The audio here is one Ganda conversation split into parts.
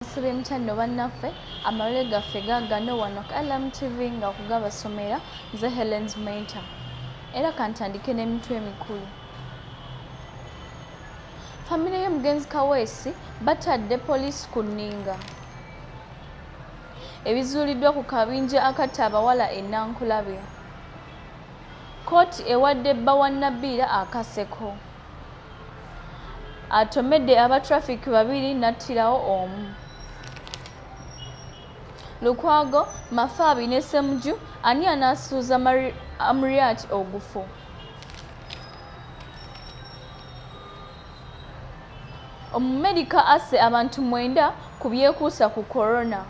Nsubye mutya nno bannaffe, amawulire gaffe gaagano wano ku LMTV nga okugabasomera nze Helen's Mentor. Era kantandike n'emitwe emikulu. Famire y'omugenzi Kaweesi batadde poliisi ku nninga. Ebizuuliddwa ku kabinja akatta abawala e Nankulabye. Kkooti ewadde bba wa Nabilah akaseko. Atomedde aba traffic babiri n'attirawo omu. Lukwago, Mafaabi ne Ssemujju ani anaasuuza Amuriat ogufo? Omumerika asse abantu mwenda ku byekuusa ku Corona.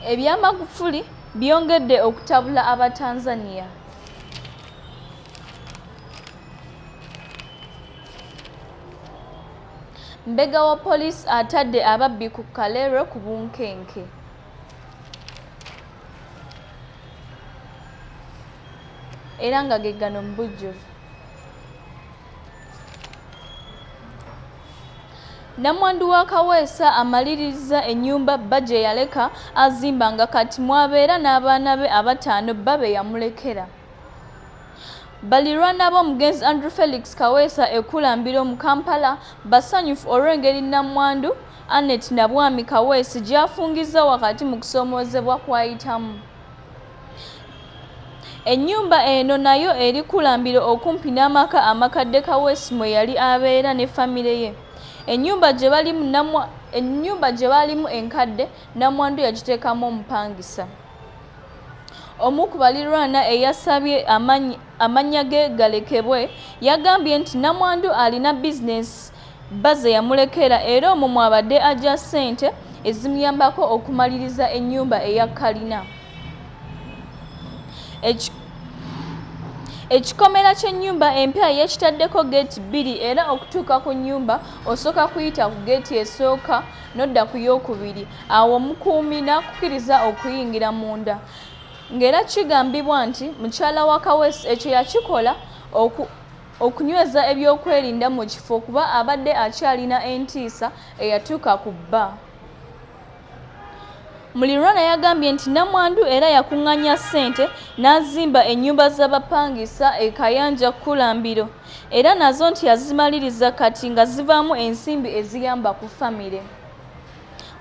Ebya Magufuli byongedde okutabula Abatanzania. Mbega wa poliisi atadde ababbi ku Kaleerwe ku bunkenke. Era nga ge gano mu bujjuvu. Nnamwandu wa Kaweesa amalirizza ennyumba bba gye yaleka azimba nga kati mw'abeera n'abaana be abataano bba be yamulekera. Balirwana b'omugenzi Andrew Felix Kaweesa e Kulambiro mu Kampala basanyufu olw'engeri nnamwandu Annet Nabwami Kaweesi gy'afungizza wakati mu kusoomoozebwa kw'ayitamu. Ennyumba eno nayo eri Kulambiro okumpi n'amaka amakadde Kaweesi mwe yali abeera ne famire ye. Ennyumba gye baalimu enkadde nnamwandu yagiteekamu omupangisa. Omu ku balirwana eyasabye amannya ge galekebwe yagambye nti nnamwandu alina bizinensi bba ze yamulekera era omwo mw'abadde aggya ssente ezimuyambako okumaliriza ennyumba eya kalina. Ekikomera ky'ennyumba empya yakitaddeko ggeeti bbiri era okutuuka ku nnyumba osooka kuyita ku ggeeti esooka n'odda ku yookubiri awo omukuumi n'akukkiriza okuyingira munda ng'era kigambibwa nti mukyala wa Kaweesi ekyo yakikola okunyweza ebyokwerinda mu kifo kuba abadde akyalina entiisa eyatuuka ku bba. Mulirwana yagambye nti nnamwandu era yakung'aanya ssente n'azimba ennyumba z'abapangisa e Kayanja Kulambiro era nazo nti yazimaliriza kati nga zivaamu ensimbi eziyamba ku famire.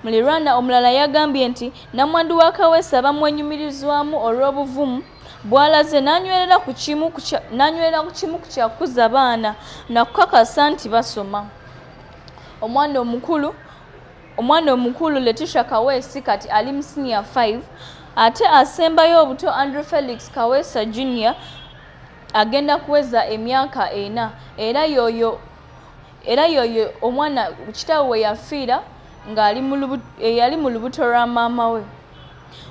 Mulirwana omulala yagambye nti nnamwandu wa Kaweesi bamwenyumirizwamu olw'obuvumu bw'alaze n'anywerera ku kimu ku kya kukuza baana na kukakasa nti basoma. Omwana omukulu Omwana omukulu Letitia Kaweesi kati ali mu siniya 5 ate asembayo obuto Andrew Felix Kaweesa Junior agenda kuweza emyaka ena era yoyo era yoyo omwana kitaawe we yafiira ng'ali eyali mu lubuto lwa maama we.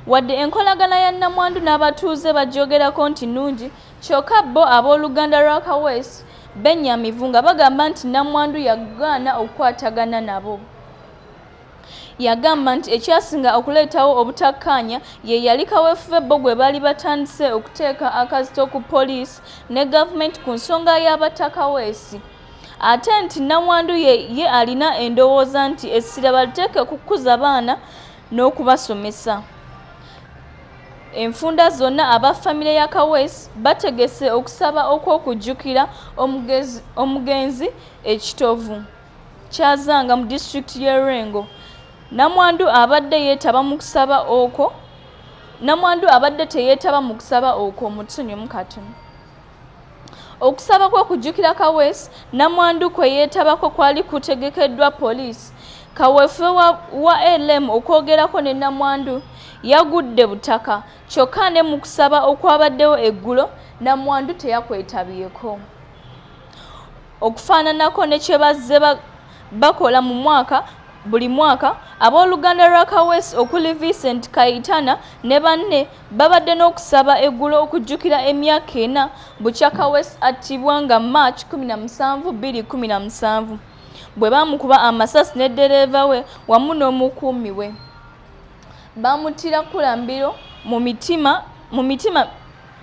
Wadde enkolagana ya nnamwandu n'abatuuze bagyogerako nti nnungi, kyokka bo abooluganda lwa Kaweesi bennyamivu nga bagamba nti nnamwandu yagaana okukwatagana nabo. Yagamba nti ekyasinga okuleetawo obutakkaanya ye yali kaweefube bo gwe baali batandise okuteeka akazito ku poliisi ne gavumenti ku nsonga y'abatta Kaweesi ate nti nnamwandu ye ye alina endowooza nti essira baliteeke ku kukuza baana n'okubasomesa. Enfunda zonna aba famire ya Kaweesi bategese okusaba okw'okujjukira omugenzi e Kitovu, Kyazanga mu disitulikiti y'e Lwengo. Namwandu abadde yeetaba mu kusaba okwo Namwandu abadde teyeetaba mu kusaba okwo mutusonyiwemu katono. Okusaba kw'okujjukira Kaweesi, nnamwandu kwe yeetabako kwali kutegekeddwa poliisi. Kaweefube wa LM okwogerako ne nnamwandu yagudde butaka kyokka ne mu kusaba okwabaddewo eggulo nnamwandu teyakwetabyeko. Okufaananako ne kye bazze bakola mu mwaka buli mwaka, abooluganda lwa Kaweesi okuli Vincent Kayitana ne banne babadde n'okusaba eggulo okujjukira emyaka ena bukya Kaweesi attibwa nga March 17, 2017 bwe baamukuba amasasi ne ddereeva we wamu n'omukuumi we. Baamuttira Kulambiro mu mitima mu mitima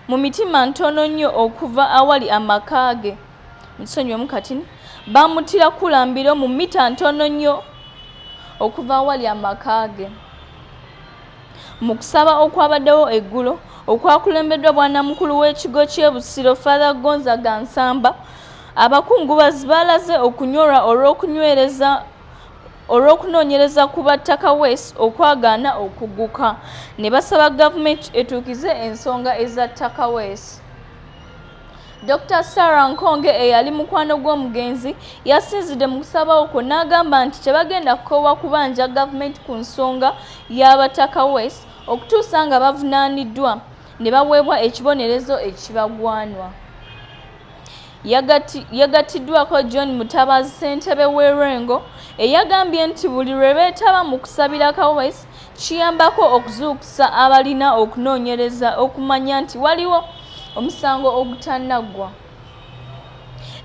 mu mitima ntono nnyo okuva awali amaka ge. Mutusonyiwemu katini. Baamuttira Kulambiro mu mmita ntono nnyo okuva awali amaka ge. Mu kusaba okwabaddewo eggulo okwakulembeddwa bwanamukulu w'ekigo ky'e Busiro Father Gonzaga Nsamba, abakungubazi baalaze okunyolwa olw'okunywereza olw'okunoonyereza ku batta Kaweesi okwagaana okugguka ne basaba gavumenti etuukize ensonga ezatta Kaweesi. Dokita Sarah Nkonge eyali mukwano gw'omugenzi yasinzidde mu kusaba okwo n'agamba nti tebagenda kukoowa kubanja gavumenti ku nsonga y'abatta Kaweesi okutuusa nga bavunaaniddwa ne baweebwa ekibonerezo ekibagwanwa. Yagattiddwako John Mutabazi ssentebe w'e Lwengo eyagambye nti buli lwe beetaba mu kusabira Kaweesi kiyambako okuzuukusa abalina okunoonyereza okumanya nti waliwo omusango ogutannaggwa.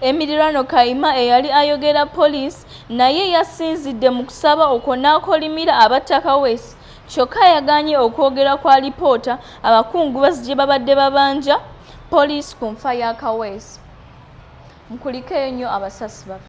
Emirirwano Kayima eyali ayogera poliisi naye yasinzidde mu kusaba okwo n'akolimira abatta Kaweesi kyokka yagaanye okwogera ku alipoota abakungubazi gye babadde babanja poliisi ku nfa ya Kaweesi. Mukulikeeyo nnyo abasasi baffe.